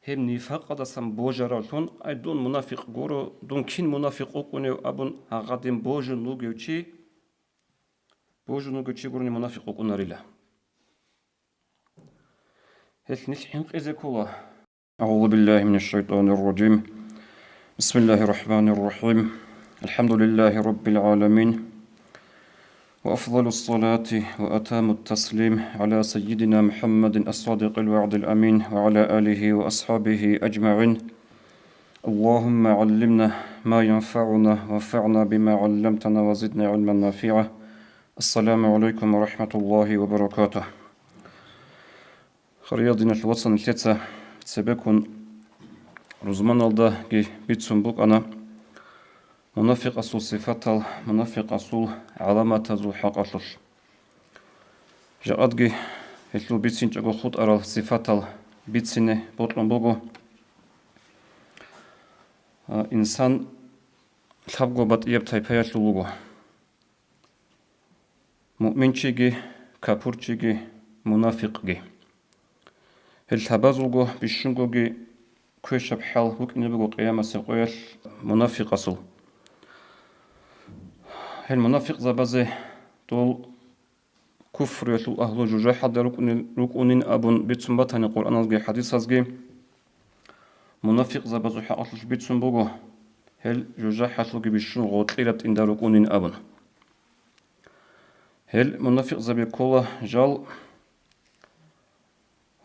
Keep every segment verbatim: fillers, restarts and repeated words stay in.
Гьеб нифакъалдасан божаравлъун, ай, дун мунафикъ гуро, дун кин мунафикъ вукӀунев абун, гьагъадин божун вугев чи, божун вугев чи гурони мунафикъ вукӀунарила. Гьелъ нилъ хӀинкъизе ккола. أعوذ بالله من الشيطان الرجيم. بسم الله الرحمن الرحيم. الحمد لله رب العالمين. وأفضل الصلاة وأتم التسليم على سيدنا محمد الصادق الوعد الأمين وعلى آله وأصحابه أجمعين. اللهم علمنا ما ينفعنا وانفعنا بما علمتنا وزدنا علما نافعا. السلام عليكم ورحمة الله وبركاته. Хириял диналъул вацал, нилъеца цебеккун рузманалдаги бицун букӀана мунафикъасул сифатал, мунафикъасул гӀаламатазул хӀакъалъулъ. Жакъадги гьелъул бицинчӀого хутӀарал сифатал бицине бокьун буго. А, инсан лъабго батӀияб тайпаялъул вуго. Муъминчиги, капурчиги, мунафикъги. Гьел лъабазулго бищунгоги квешаб хӀал букӀине буго къиямасеб къоялъ мунафикъасул. Гьел мунафикъзабазе дол куфруялъул агьлу жужахӀалда рукӀунин, рукӀунин абун бицун батани Къуръаналги хӀадисазги, мунафикъзабазул хӀакъалъулъ бицун буго, гьел жужахӀалъулги бищун гъоркьираб тӀинда рукӀунин абун. Гьел мунафикъзаби ккола жал,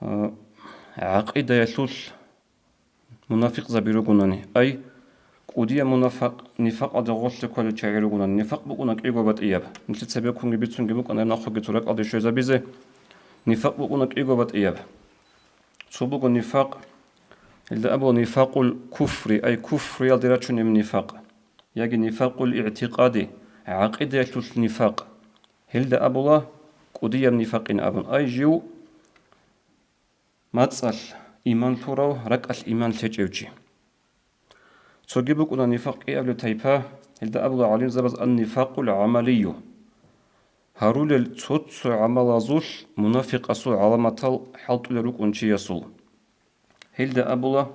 а, гӀакъидаялъулъ мунафикъзаби ругонани, ай, кӀудияб мунафикъ нифакъалде гъорлъе кколел чагӀи ругонани, нифакъ букӀуна кӀиго батӀияб. Нилъеца бекунги бицунги букӀана гьеб нахъеги цо ракӀалде щвезабизе, нифакъ букӀуна кӀиго батӀияб. Цо буго нифакъ, гьелда абула нифакъул куфри, ай, куфриялде рачунеб нифакъ, яги нифакъул игӀтикъади, гӀакъидаялъулъ нифакъ. Гьелда абула кӀудияб нифакъин абун, ай, жив мацӀалъ иман лъурав, ракӀалъ иман лъечӀев чи. Цоги букӀуна нифакъ кӀиабилеб тайпа, гьелда абула гӀалимзабаз ан-нифакъул гӀамалию. Гьарулел цо-цо гӀамалазулъ мунафикъасул гӀаламатал хӀалтӀулел рукӀун чиясул. Гьелда абула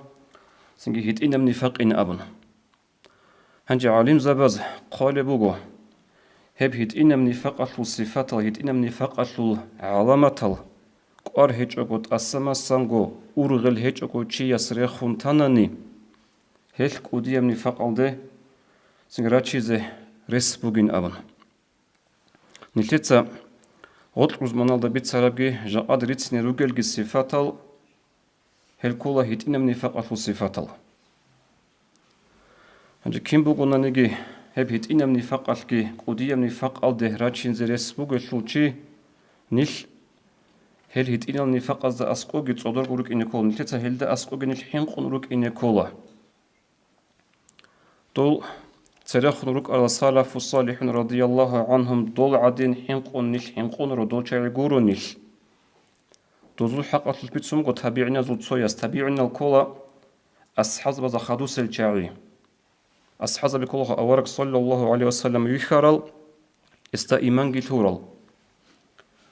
цинги гьитӀинаб нифакъин абун. Гьанже гӀалимзабаз хъвалеб буго, гьеб гьитӀинаб нифакъалъул сифатал, гьитӀинаб нифакъалъул гӀаламатал кӀвар гьечӀого, тӀаса-масанго, ургъел гьечӀого чияс рехун танани, гьелъ кӀудияб нифакъалде цин рачизе рес бугин абун. Нилъеца гъоркь рузманалда бицарабги, жакъад рицине ругелги сифатал, гьел ккола гьитӀинаб нифакъалъул сифатал. Гьанже кин бугонаниги, гьеб гьитӀинаб нифакъалъги кӀудияб нифакъалде рачинзе рес бугелъул чи, нилъ гьел гьитӀинал нифакъазда аскӀоги цӀодорго рукӀине ккола, нилъеца гьелда аскӀоги нилъ хӀинкъун рукӀине ккола. Дол церехун рукӀарал салафу салихӀун радияллагьу гӀанхум дол гӀадин хӀинкъун нилъ хӀинкъунаро, дол чагӀи гуро нилъ. Дозул хӀакъалъулъ бицунго табигӀиназул цояс, табигӀинал ккола асхӀабзабазда хадусел чагӀи. АсхӀабзаби ккола авараг саллаллагьу гӀалайгьи вассалам вихьарал, гьесда иманги лъурал.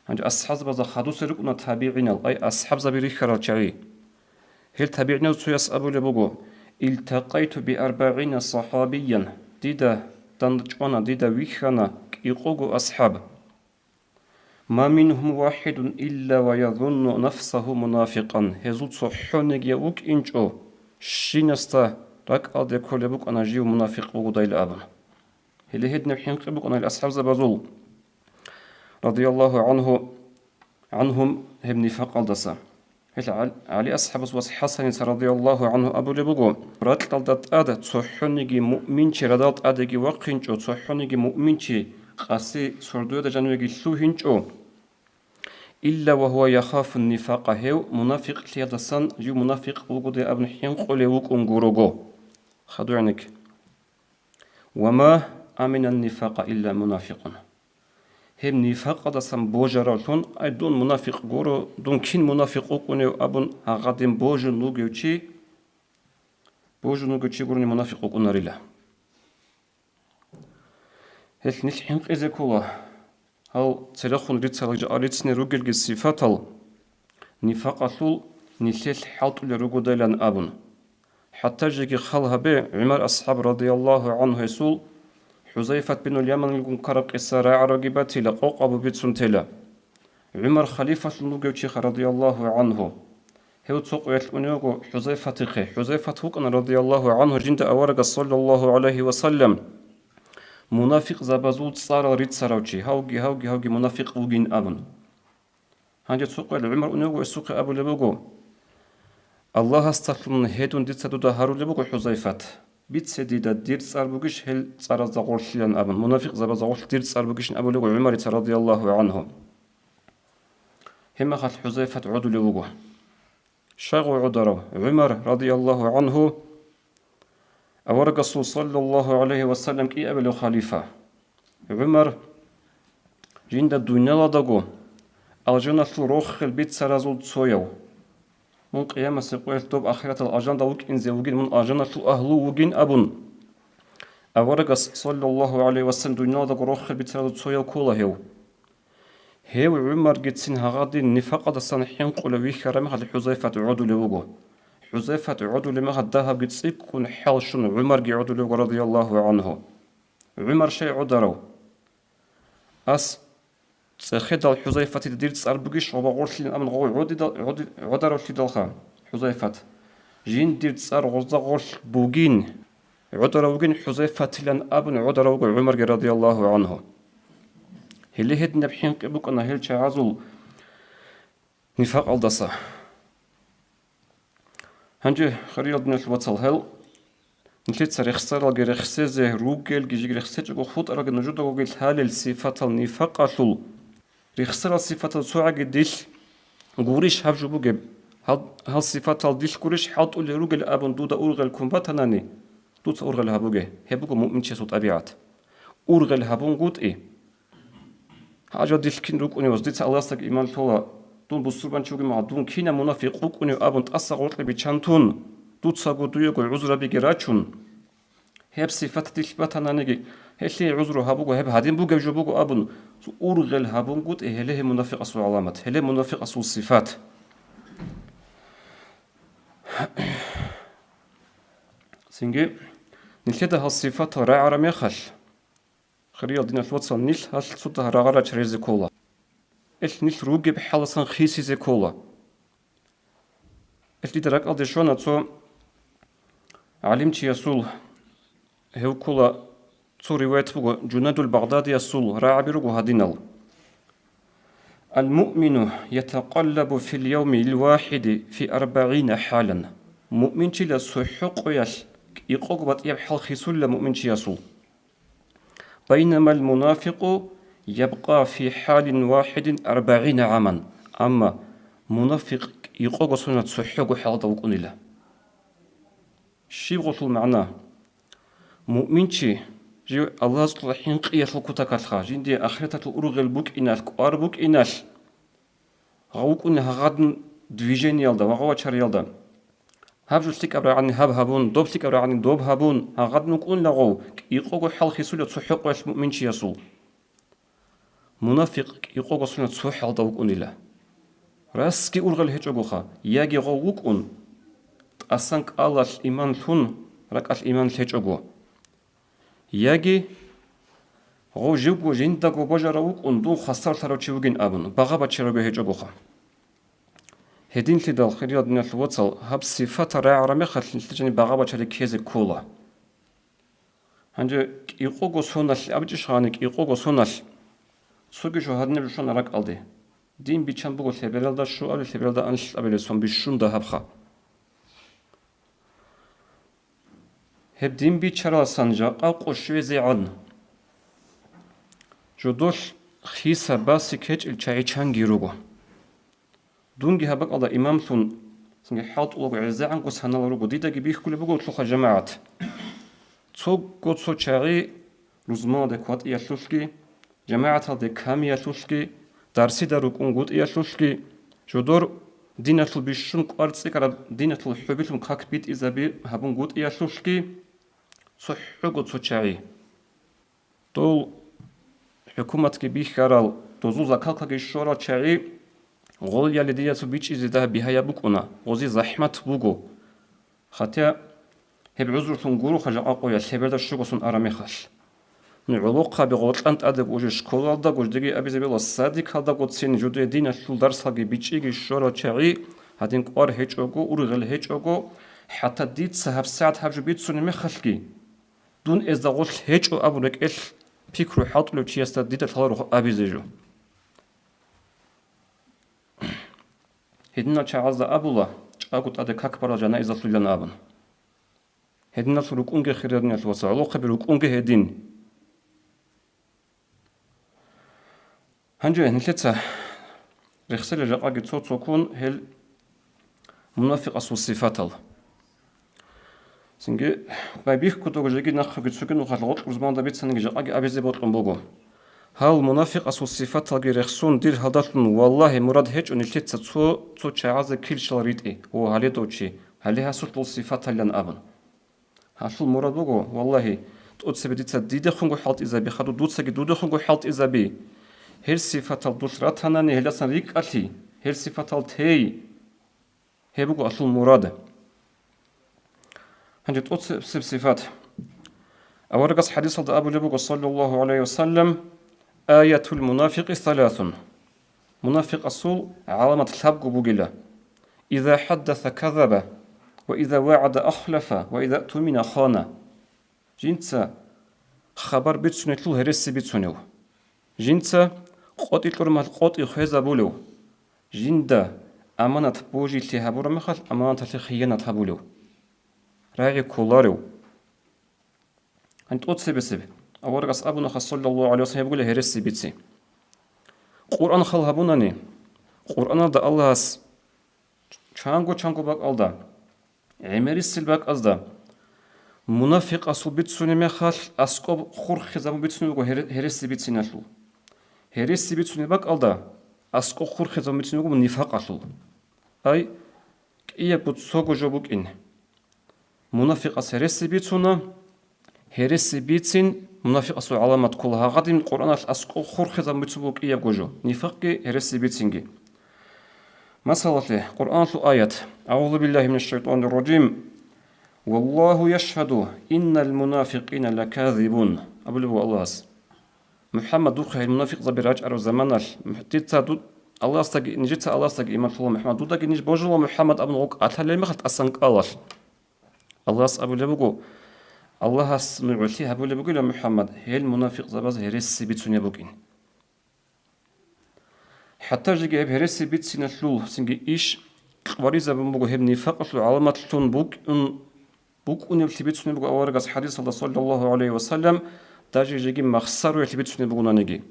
Гьанже асхӀабзабазда хадусел рукӀуна табигӀинал, ай, асхӀабзаби рихьарал чагӀи. Гьел табигӀиназул цояс абулеб буго: «Илтакъайту би арбагӀина сахабиян», дида данчӀвана, дида вихьана кӀикъого асхӀаб. «Ма мингьум вахидун илла ва язунну нафсагьу мунафикъан», гьезул цохӀониги вукӀинчӀо, щинасда ракӀалде кколеб букӀана жив мунафикъ вугодайилан абун. Гьеле гьединаб хӀинкъи букӀана гьел асхӀабзабазул, радияллагьу гӀанху, гӀанхум, гьеб нифакъалдаса. Гьел ГӀал-, ГӀали асхӀабас вас ХӀасаница радияллагьу гӀанху абулеб буго: «Ракьалда тӀад цохӀониги муъминчи радал тӀадеги вахъинчӀо, цохӀониги муъминчи къаси сордояда жанивеги лъугьинчӀо, илла ва гьува яхафу нифакъа», гьев мунафикълъиялдасан жив мунафикъ вугоде абун хӀинкъулев вукӀун гурого. ХадугӀник. «Ва ма аминан нифакъа илла мунафикъун». Гьеб нифакъалдасан божаравлъун, ай, дун мунафикъ гуро, дун кин мунафикъ вукӀунев абун гьагъадин божун вугев чи, божун вугев чи гурони мунафикъ вукӀунарила. Гьелъ нилъ хӀинкъизе ккола, гьал церехун рицарал жакъа рицине ругелги сифатал, нифакъалъул нилъелъ хӀалтӀулел ругодайилан абун. ХӀатта жеги хал гьабе, ГӀумар асхӀаб радияллагьу гӀанхӀу гьесул ХӀузайфат бинул Яманилгун ккараб къиса рагӀараги батила, къокъ абу бицун тела. ГӀумар халифалъун вугев чиха радияллагьу гӀанхӀу. Гьев цо къоялъ унев вуго ХӀузайфатихъе. ХӀузайфат вукӀана радияллагьу гӀанхӀу жинда аварагас саллаллагьу гӀалайгьи ва саллам мунафикъзабазул цӀарал рицарав чи, гьавги, гьавги, гьавги мунафикъ вугин абун. Гьанже цо къоялъ ГӀумар унев вуго гьесухъе абулеб буго: «Аллагьасдалъун гьедун дица дуда гьарулеб буго, ХӀузайфат, бице дида дир цӀар бугищ гьел цӀаразда гъорлъилан абун, мунафикъзабазда гъорлъ дир цӀар бугищин», абулеб буго ГӀумарица радияллагьу гӀанхӀу. Гьебмехалъ ХӀузайфат гӀодулев вуго. Щай гъов гӀодарав? ГӀумар радияллагьу гӀанхӀу, аварагасул саллаллагьу гӀалайгьи ва саллам кӀиабилев халифа. ГӀумар жинда дуниялалдаго алжаналъул рохел бицаразул цояв. Мун къиямасеб къоялъ доб ахиратал алжанда вукӀинзе вугин, мун алжаналъул агьлу вугин абун, аварагас саллаллагьу гӀалайгьи ва саллам дуниялалдаго рохел бицаразул цояв ккола гьев. Гьев ГӀумаргицин гьагъадин нифакъалдасан хӀинкъулев вихьараб мехалъ ХӀузайфат гӀодулев вуго. ХӀузайфат гӀодулеб мехалъ дагьабги цӀикӀкӀун хӀалщун ГӀумарги гӀодулев вуго радияллагьу гӀанхӀу. ГӀумар щай гӀодарав? Ас цӀехедал ХӀузайфатида дир цӀар бугищ гъоба гъорлъилин абун гъов гӀодидал-, гӀоди-, гӀодаравлъидалха ХӀузайфат. Жиндир цӀар гъозда гъорлъ бугин, гӀодарав вугин ХӀузайфатилан абун гӀодарав вуго ГӀумарги радияллагьу гӀанхӀу. Гьеле гьединаб хӀинкъи букӀана гьел чагӀазул нифакъалдаса. Гьанже, хириял диналъул вацал, гьел нилъеца рехсаралги рехсезе, ругелги жеги рехсечӀого хутӀаралги нужедагоги лъалел сифатал нифакъалъул рехсарал сифатал цогӀаги дилъ гурищ гьаб жо бугеб? Гьал, гьал сифатал дилъ гурищ хӀалтӀулел ругел абун дуда ургъел ккун батанани, дуца ургъел гьабуге. Гьеб буго муъминчиясул тӀабигӀат. Ургъел гьабунгутӀи. Гьажал дилъ кин рукӀунев, дица Аллагьасдаги иман лъола, дун бусурбанчи вугин магӀа, дун кинаб мунафикъ вукӀунев абун тӀаса гъоркье биччан тун, дуцаго дуего гӀузрабиги рачун, гьеб сифат дилъ батананиги, гьелъие гӀузру гьабуго, гьеб гьадин бугеб жо буго абун, ургъел гьабунгутӀи, гьеле гьеб мунафикъасул гӀаламат, гьеле мунафикъасул сифат. Цинги нилъеда гьал сифатал рагӀараб мехалъ, хириял диналъул вацал, нилъ гьалъ цо дагь рагъарал чарезе ккола. Ил нилъ ругеб хӀаласан хисизе ккола. Ил дида ракӀалде щвана цо гӀалимчиясул, гьев ккола, цо риваят буго, Жунайдул Багъдадиясул рагӀаби руго гьадинал: «Ал-муъмину ятакъаллабу фил явмил вахиди фи арбагӀина хӀалан». Муъминчияс цохӀо къоялъ кӀикъого батӀияб хӀал хисулила муъминчиясул. «Байнамал мунафикъу ябкъа фи хӀалин вахидин арбагӀина гӀаман». Амма мунафикъ кӀикъого соналъ цохӀого хӀалда вукӀунила. Щиб гъолъул магӀна? Муъминчи жив Аллагьасул хӀинкъиялъул кутакалъха, жиндие ахираталъул ургъел букӀиналъ, кӀвар букӀиналъ, гъав вукӀуна гьагъадин движениялда, вагъа-вачариялда. Гьаб жо лъикӀаб рагӀани гьаб гьабун, доб лъикӀаб рагӀани доб гьабун, гьагъадин вукӀунила гъов, кӀикъого хӀал хисулев цохӀо къоялъ муъминчиясул. Мунафикъ кӀикъого соналъ цо хӀалда вукӀунила. Расги ургъел гьечӀогоха, яги гъов вукӀун, тӀасан кӀалалъ иман лъун, ракӀалъ иман лъечӀого. Яги гъов живго жиндаго бажарав вукӀун, дун хвасарлъарав чи вугин абун, багъа-бачарабги гьечӀогоха. Гьединлъидал, хириял диналъул вацал, гьаб сифатал рагӀараб мехалъ нилъеда жаниб багъа-бачари ккезе ккола. Гьанже кӀикъого соналъ абичӀищ гьани, кӀикъого соналъ. Цоги жо гьадинаб жо щвана ракӀалде. Дин биччан буго лъебералда щуабилеб, лъебералда анлъабилеб сон бищун дагьабха. Гьеб дин биччаралдасан жакъа къо щвезегӀан. Жодолъ хиса-баси ккечӀел чагӀи чанги руго. Дунги гьаб бакӀалда имамлъун, цинги хӀалтӀулаго гӀезегӀанго санал руго, дидаги бихьулеб буго, лъуха жамагӀат. Цого цо чагӀи рузманалде кватӀиялъулъги, жамагӀаталде камиялъулъги, дарсида рукӀунгутӀиялъулъги, жодор диналъул бищун кӀвар цӀикӀкӀараб диналъул хӀубилъун как битӀизаби гьабунгутӀиялъулъги, цохӀого цо чагӀи. Дол хӀукуматги бихьарал, дозул закалкаги щорал чагӀи Гъолъиялде дида цо бичӀчӀизе дагьаб бигьаяб букӀуна, гъози захӀмат буго. Хатя гьеб гӀузрулъун гуроха жакъа къоялъ лъеберда щуго сон араб мехалъ. Ну, гӀолохъаби гъоркьан тӀаде гужи школалда гуждеги абизе бела садикалда гуцин жуде диналъул дарсалги бичӀчӀиги щварал чагӀи, гьадин кӀвар гьечӀого, ургъел гьечӀого, хӀатта дица гьабсагӀат гьаб жо бицунеб мехалъги, дун эзда гъолъ гьечӀо абун рекӀелъ пикру хӀалтӀулев чиясда дида лъаларо абизе жо. Гьединал чагӀазда абула, чӀаго тӀаде как барал жанаизалъулилан абун. Гьединалъул рукӀунги хириял диналъул вацал, гӀолохъаби рукӀунги гьедин. Гьанже нилъеца рехсела жакъаги цо-цоккун гьел мунафикъасул сифатал. Цинги байбихьго дого жеги нахъеги цоги нухалъ гъоркь рузманалда бицаниги жакъаги абизе бокьун буго. Гьал мунафикъасул сифаталги рехсун дир гьалдалъун валлагьи мурад гьечӀо нилъеца цо, цо чагӀазе килщал ритӀи ва гьале дов чи, гьале гьасулъ дол сифаталилан абун. Гьалъул мурад буго, валлагьи, тӀоцебе дица дидехунго хӀалтӀизаби, хадур дуцаги дудехунго хӀалтӀизаби. Гьел сифатал дулъ ратанани, гьелдасан рикӀкӀалъи, гьел сифатал тей. Гьеб буго гьалъул мурад. Гьанже тӀоцебсеб сифат. Аварагас хӀадисалда абулеб буго, саллаллагьу гӀалайгьи ва саллам: «Аятул мунафикъи саласун». Мунафикъасул гӀаламат лъабго бугила: «Иза хӀаддаса казаба, ва иза вагӀада ахлафа, ва иза тумина хана». Жинца хабар бицунелъул гьереси бицунев. Жинца къотӀи кьурмал къотӀи хвезабулев. Жинда аманат божилъи гьабураб мехалъ, аманаталъе хиянат гьабулев. РагӀи кколарев. Гьанже тӀоцебесеб. Аварагас абунаха, саллаллагьу гӀалайгьи ва саллам, гьеб бугила гьереси бици. Къуръан хал гьабунани, Къуръаналда Аллагьас чанго-чанго бакӀалда, гӀемерисел бакӀазда, мунафикъасул бицунеб мехалъ, аскӀоб хурхизабун бицунеб буго гьере-, гьереси бициналъул. Гьереси бицунеб бакӀалда, аскӀоб хурхизабун бицунеб буго нифакъалъул. Ай, кӀиябго цого жо букӀин. Мунафикъас гьереси бицуна, гьереси бицин мунафикъасул гӀаламат ккола. Гьагъадин Къуръаналъ аскӀоб хурхизабун бицун буго кӀиябго жо, нифакъги гьереси бицинги. Масалалъе, Къуръаналъул аят: «АгӀузу биллагьи минаш шайтӀанир ражим. Валлагьу яшгьаду, иннал мунафикъина лаказибун», абулеб буго Аллагьас. МухӀаммад, духъе гьел мунафикъзаби рачӀараб заманалъ, дица ду-, Аллагьасдаги, нижеца Аллагьасдаги иман лъула, МухӀаммад, дудаги ниж божула, МухӀаммад абун гъо-, кӀалъалел мехалъ тӀасан кӀалалъ. Аллагьас абулеб буго, Аллагьас нугӀлъи гьабулеб бугила, МухӀаммад, гьел мунафикъзабаз гьереси бицунеб букӀин. ХӀатта жеги гьеб гьереси бициналъул цинги иш кьваризабун буго, гьеб нифакъалъул гӀаламатлъун букӀун, букӀунеблъи бицунеб буго аварагас хӀадисалда, саллаллагьу гӀалайгьи ва саллам, даже жеги махсаруялъе бицунеб бугонаниги.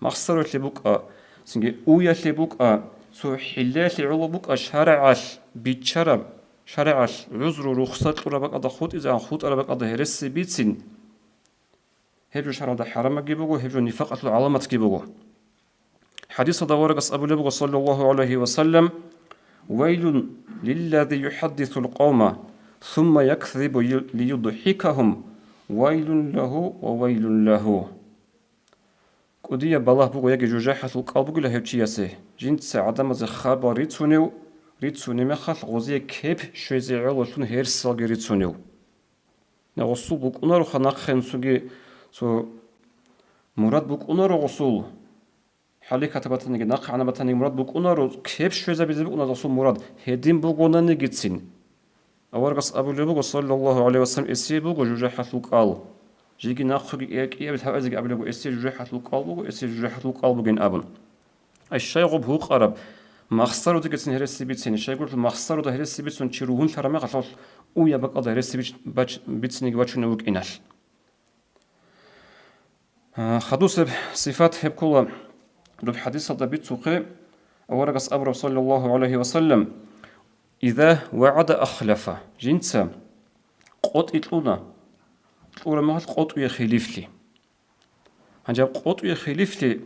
Махсаруялъе букӀа, цинги уялъе букӀа, цо хӀиллаялъе гӀоло букӀа, шарагӀалъ биччараб, шарагӀалъ гӀузру рухсат кьураб бакӀалда хутӀизегӀан хутӀараб бакӀалда гьереси бицин. Гьеб жо шаргӀалда хӀарамабги буго, гьеб жо нифакъалъул гӀаламатги буго. ХӀадисалда аварагас абулеб буго, саллаллагьу гӀалайгьи ва саллам: «Вайлун лиллади юхӀаддисул къавма, сумма якзибу ю-, лиюдхӀикагьум, вайлун лагьу ва вайлун лагьу». КӀудияб балагь буго яги жужахӀалъул кӀал бугила гьев чиясе, жинца гӀадамазе хабар рицунев, рицунеб мехалъ гъозие кеп щвезе гӀололъун гьерсалги рицунев. Гъосул букӀунароха нахъе цоги цо мурад букӀунаро гъосул. ХӀалихьатаб батаниги, нахъегӀанаб батаниги мурад букӀунаро, кеп щвезабизе букӀуна гъосул мурад, гьедин бугонанигицин. Аварагас абулеб буго, саллаллагьу гӀалайгьи ва саллам, эсие буго жужахӀалъул кӀал. Жеги нахъеги кӀия-, кӀиябил гьавазеги абулеб буго, эсие жужахӀалъул кӀал буго, эсие жужахӀалъул кӀал бугин абун. Ай, щайгъуб гьукъараб, махсарудагицин гьереси бицин, щайгурелъул махсаруда гьереси бицун чи ругьунлъараб мехалъ, уяб бакӀалда гьереси бич-, бач-, бициниги вачунев вукӀиналъ. А, хадусеб сифат гьеб ккола, доб хӀадисалда бицухъе, аварагас абураб, саллаллагьу гӀалайгьи ва саллам: «Иза вагӀада ахлафа», жинца къотӀи кьуна, кьураб мехалъ къотӀуе хилифлъи. Гьанже гьаб къотӀуе хилифлъи,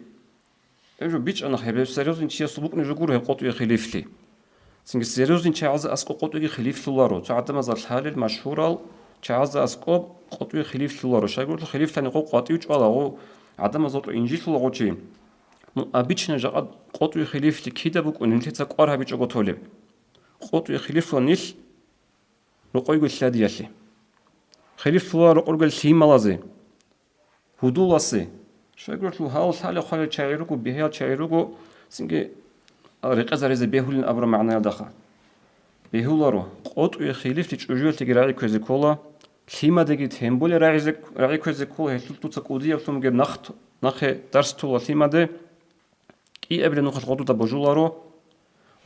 гьеб жо бичӀчӀана, гьеб серьёзный чиясул букӀунеб жо гуро гьеб къотӀуе хилифлъи. Цинги серьёзный чагӀазе аскӀоб къотӀуеги хилифлъуларо, цо гӀадамазда лъалел, машгьурал чагӀазда аскӀоб къотӀуе хилифлъуларо. Щайгурелъул хилифлъани гъо къватӀив чӀвала, гъо гӀадамазда гъо инжилъула гъо чи. Му-, обычно жакъа къотӀуе хилифлъи кида букӀун нилъеца кӀвар гьабичӀого толеб. КъотӀуе хилифлъула нилъ рокъойго лъадиялъе. Хилифлъула рокъоргел лъималазе, гьудуласе, щайгурелъул гьал лъалел-хъвалел чагӀи руго, бегьиял чагӀи руго, цинги рекъезаризе бегьулин абураб магӀнаялдаха. Бегьуларо, къотӀуе хилифлъи чӀужуялъеги рагӀи кквезе ккола, лъимадеги тем более рагӀизе, рагӀи кквезе ккола, гьелъул дуца кӀудияблъун бугеб нахъ-, нахъе дарс тола лъимаде, кӀиабилеб нухалъ гъодуда божуларо,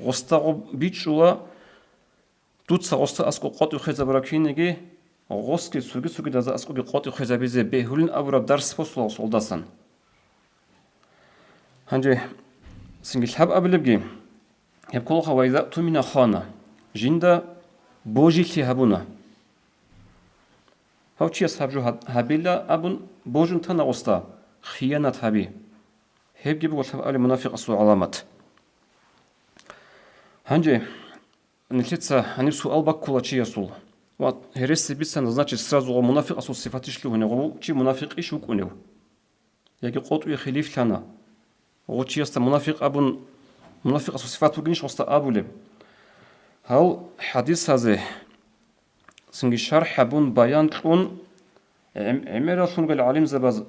гъосда гъоб бичӀчӀула, дуца гъосда аскӀоб къотӀи хвезабураб кинниги, гъосги цоги-цогидазда аскӀобги къотӀи хвезабизе бегьулин абураб дарс босула гъосулдасан. Гьанже цинги лъабабилебги, гьеб кколаха: «Ва иза тумина хана», жинда божилъи гьабуна. Гьав чияс гьаб жо гьаб-, гьабила абун божун тана гъосда, хиянат гьаби. Гьебги буго лъабабилеб мунафикъасул гӀаламат. Гьанже нилъеца гьаниб суал баккула чиясул: «Ва гьереси бицана, значит, сразу гъо мунафикъасул сифатищ лъугьунев, гъо чи мунафикъищ вукӀунев?» Яги къотӀуе хилифлъана, гъо чиясда мунафикъ абун, мунафикъасул сифат бугинищ гъосда абулеб? Гьал хӀадисазе цинги шархӀ гьабун, баян кьун, гӀем-, гӀемераллъун ругел гӀалимзабаз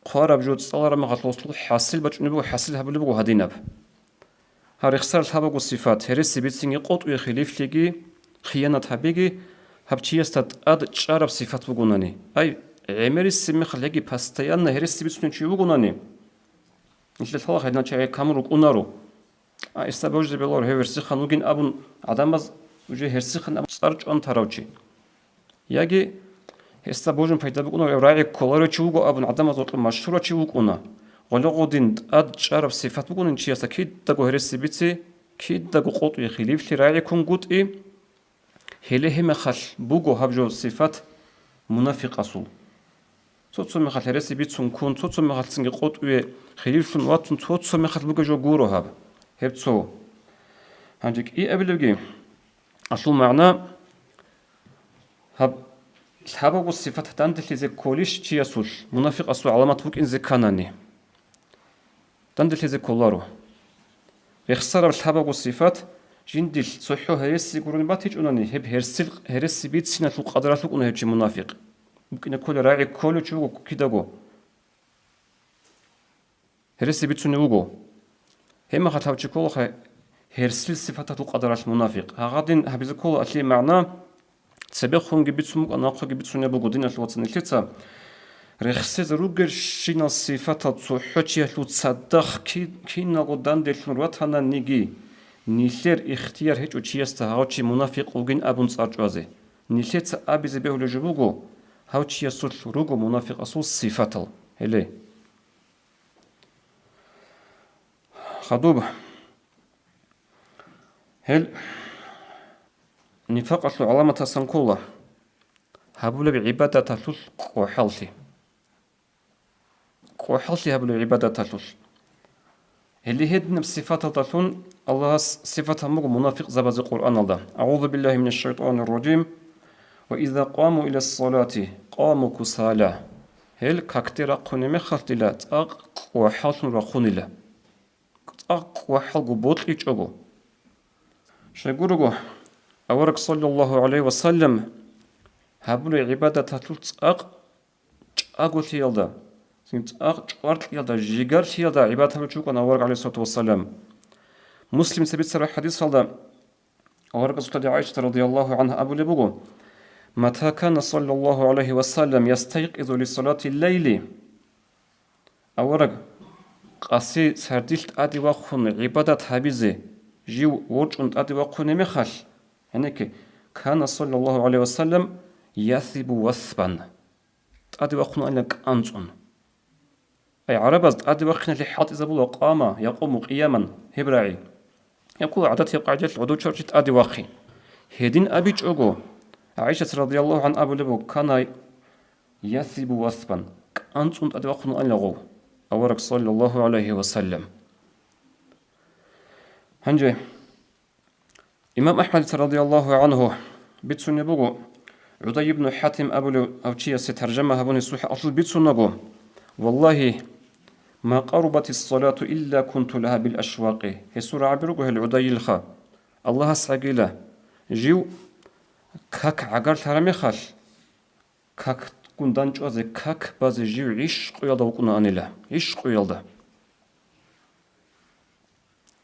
хъвараб жо цӀалараб мехалъ гъослъул хӀасил бачӀунеб буго, хӀасил гьабулеб буго гьадинаб. Гьа, рехсараб лъабабго сифат, гьереси бицинги, къотӀуе хилифлъиги, хиянат гьабиги, гьаб чиясда тӀад чӀараб сифат бугонани. Ай, гӀемерисеб мехалъ яги постоянно гьереси бицунев чи вугонани, нилъер лъалахъ гьединал чагӀи камун рукӀунаро. А, гьесда божизе бегьуларо, гьев гьерсихан вугин абун, гӀадамаз уже гьерсихан абун цӀар чӀван тарав чи. Яги гьесда божун пайда букӀунаро, гьев рагӀи кколарев чи вуго абун, гӀадамаз гьоркьоб машгьурав чи вукӀуна. Гъоле гъодин тӀад чӀараб сифат бугонин чиясда кидаго гьереси бици, кидаго къотӀуе хилифлъи, рагӀи ккунгутӀи, гьеле гьеб мехалъ буго гьаб жо сифат мунафикъасул. Цо-цо мехалъ гьереси бицун ккун, цо-цо мехалъ цинги къотӀуе хилифлъун ватун, цо-цо мехалъ бугеб жо гуро гьаб. Гьеб цо. Гьанже кӀиабилебги, гьелъул магӀна, гьаб лъабабго сифат данделъизе кколищ чиясулъ мунафикъасул гӀаламат букӀинзе кканани? Данделъизе кколаро. Рехсараб лъабабго сифат, жиндилъ цохӀо гьереси гурони батичӀунани, гьеб гьерсил, гьереси бициналъул къадаралъ вукӀуна гьев чи мунафикъ. БукӀине кколеб, рагӀи кколев чи вуго кидаго. Гьереси бицунев вуго. Гьеб мехалъ гьав чи кколаха гьерсил сифаталъул къадаралъ мунафикъ. Гьагъадин гьабизе ккола алъие магӀна, цебехунги бицун букӀана, нахъеги бицунеб буго, диналъул вацал, нилъеца. Рехсезе ругелщинал сифатал цохӀо чиясул цадахъ ки-, киналго данделъун ратананиги, нилъер ихтияр гьечӀо чиясда гьав чи мунафикъ вугин абун цӀар чӀвазе. Нилъеца абизе бегьулеб жо буго, гьав чиясулъ руго мунафикъасул сифатал. Гьеле. Хадуб. Гьел нифакъалъул гӀаламатасан ккола гьабулеб гӀибадаталъулъ кӀвахӀаллъи. КӀвахӀаллъи гьабулеб гӀибадаталъулъ. Гьеле гьединаб сифаталдалъун Аллагьас сифат гьабун буго мунафикъзабазе Къуръаналда: «АгӀузу биллагьи минаш шайтӀанир ражим. Ва иза къаму илас салати къаму кусала». Гьел какде рахъунеб мехалъ дила цӀакъ кӀвахӀаллъун рахъунила. ЦӀакъ кӀвахӀалго бокьичӀого. Щайгурого, авараг саллаллагьу гӀалайгьи ва саллам гьабулеб гӀибадаталъулъ цӀакъ чӀаголъиялда, цӀакъ чӀваркьиялда, жигарлъиялда гӀибадат гьабулев чи вукӀана авараг, гӀалайгьиссалату вассалам. Муслимица бицараб хӀадисалда аварагасул лъади ГӀайшата радияллагьу гӀангьа абулеб буго: «Мата кана саллаллагьу гӀалайгьи ва саллам ястайкъизу лисалатил лайли». Авараг къаси сардилъ тӀаде вахъун гӀибадат гьабизе жив ворчӀун тӀаде вахъунеб мехалъ, гьенекке, кана саллаллагьу гӀалайгьи ва саллам ясибу васбан. ТӀаде вахъунаанила кӀанцӀун. Ай, гӀарабаз тӀаде вахъиналъе хӀалтӀизабула къама, якъуму къияман, гьеб рагӀи. Гьеб ккола гӀадатияб къагӀидалъ гӀодов чорчи тӀаде вахъи. Гьедин абичӀого, ГӀайшат радияллагьу гӀангьа абулеб буго: «Кана ясибу васбан», кӀанцӀун тӀаде вахъунаанила гъов авараг саллаллагьу гӀалайгьи ва саллам. Гьанже имам АхӀмадица радияллагьу гӀангьу бицунеб буго, ГӀудай ибну ХӀатим абулев гьав чиясе таржама гьабуни сухӀалъул бицунаго: «Валлагьи, «Ма къарубатис салату илла кунту лагьа бил ашвакъи». Гьесул рагӀаби руго гьел гӀудайилха. Аллагьас гӀагила, жив как гӀагарлъараб мехалъ, какгун дандчӀвазе, как базе жив гӀищкъуялда вукӀунаанила, гӀищкъуялда.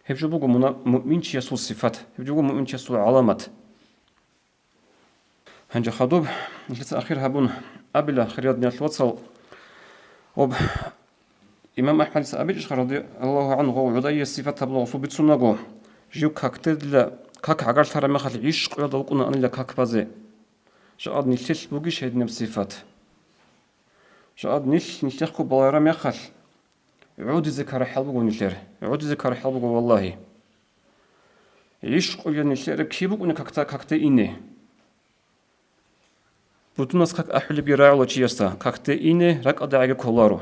Гьеб жо буго муна-, муъминчиясул сифат, гьеб жо буго муъминчиясул гӀаламат. Гьанже хадуб, нилъеца ахир гьабун абила, хириял диналъул вацал, об имам АхӀмадица абичӀищха, радияллагьу гӀангьу, гъов гӀудайияс сифат гьабула гъосул бицунаго, жив какде дила, как гӀагарлъараб мехалъ гӀищкъуялда вукӀунаанила как базе. Жакъад нилъелъ бугищ гьединаб сифат? Жакъад нилъ нилъехъго балараб мехалъ, гӀодизе ккарахӀал буго нилъер. ГӀодизе ккарахӀал буго, валлагьи. ГӀищкъуялъ нилъер киб букӀуна какда-, какде ине? Бутунас как ахӀулебги рагӀула чиясда, какде ине ракӀалдагӀиги кколаро.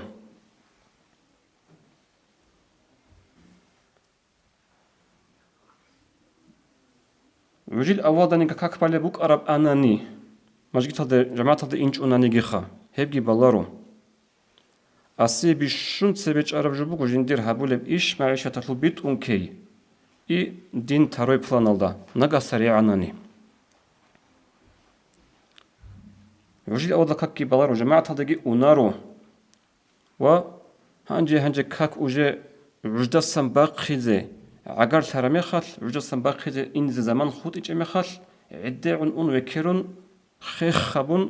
ГӀужил авалдани как балеб букӀараб анани, мажгиталде, жамагӀаталде инчӀунанигиха, гьебги баларо. Асие бищун цебе чӀараб жо буго жиндир гьабулеб иш магӀишаталъул битӀун ккей, и дин тарой планалда, нагагьса регӀанани. ГӀужил авалда какги баларо, жамагӀаталдеги унаро. Ва гьанже, гьанже как уже гӀуждасан бахъизе гӀагарлъараб мехалъ, гӀуждасан бахъизе инзе заман хутӀичӀеб мехалъ, гӀедегӀун ун векерун, хех гьабун,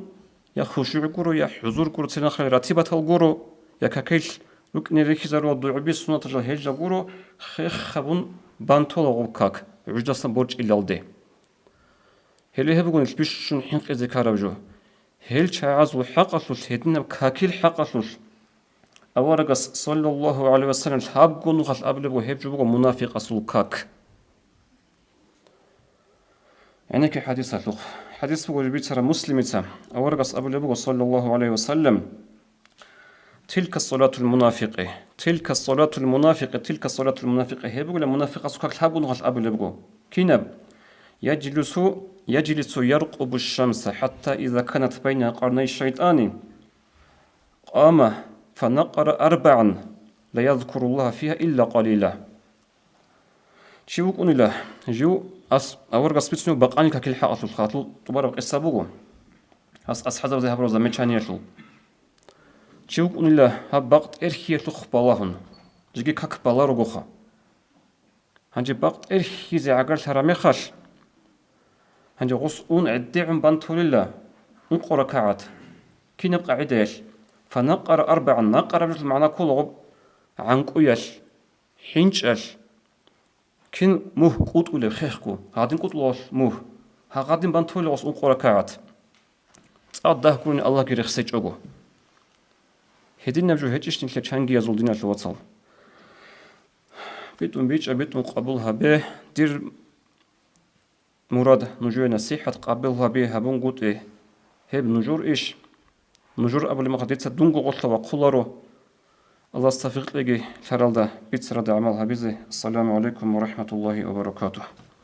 я хушугӀ гуро, я хӀузур гуро, цинахъе ратибатал гуро, я какилъ рукӀине рихьизарурал дугӀаби, суннатал жал гьел жал гуро, хех гьабун бан тола гъуб как, гӀуждасан борчӀилалде. Гьеле гьеб буго нилъ бищун хӀинкъизе ккараб жо. Гьел чагӀазул хӀакъалъулъ, гьединаб какил хӀакъалъулъ аварагас, саллаллагьу гӀалайгьи ва саллам, лъабго нухалъ абулеб буго, гьеб жо буго мунафикъасул как. ГӀенекке хӀадисалъухъ. ХӀадис буго бицараб Муслимица. Аварагас абулеб буго, саллаллагьу гӀалайгьи ва саллам: «Тилка салатул мунафикъи, тилка салатул мунафикъи, тилка салатул мунафикъи». Гьеб бугила мунафикъасул как лъабго нухалъ абулеб буго. Кинаб? «Яджлису, яджлису яркъубу шамса, хӀатта иза канат байна къарнай шайтӀани, къама, фанакъара арбагӀан, ла язкуруллагьа фигьа илла къалила». Чи вукӀунила, жив ас-, аварагас бицунев бакъани какил хӀакъалъулъ, гьалъул тӀубараб къисса буго. Гьас асхӀабзабазе гьабураб замечаниялъул. Чи вукӀунила гьаб бакъ тӀерхьиялъухъ балагьун, жеги как баларугоха. Гьанже бакъ тӀерхьизе гӀагарлъараб мехалъ, гьанже гъос ун гӀедегӀун бан толила ункъо ракагӀат. Кинаб къагӀидаялъ? «Фанакъара арбагӀан», накъараб жоялъул магӀна ккола гъоб гӀанкӀуялъ, хӀинчӀалъ. Кин мугь кӀутӀулеб хехго, гьадин кӀутӀулагъулъ мугь, гьагъадин бан толила гъос ункъо ракагӀат. ЦӀакъ дагь гурони Аллагьги рехсечӀого. Гьединаб жо гьечӀищ нилъер чангиязул, диналъул вацал? БитӀун бичӀчӀа, битӀун къабул гьабе. Дир мурад нужее насихӀат къабул гьаби гьабунгутӀи, гьеб нужер иш. Нужер абулеб мехалъ дица дунго гъорлъа вахъуларо. Аллагьас тавфикъ кьеги лъаралда бицаралда гӀамал гьабизе. Ассаламу гӀалайкум ва рахӀматуллагьи ва баракатугь.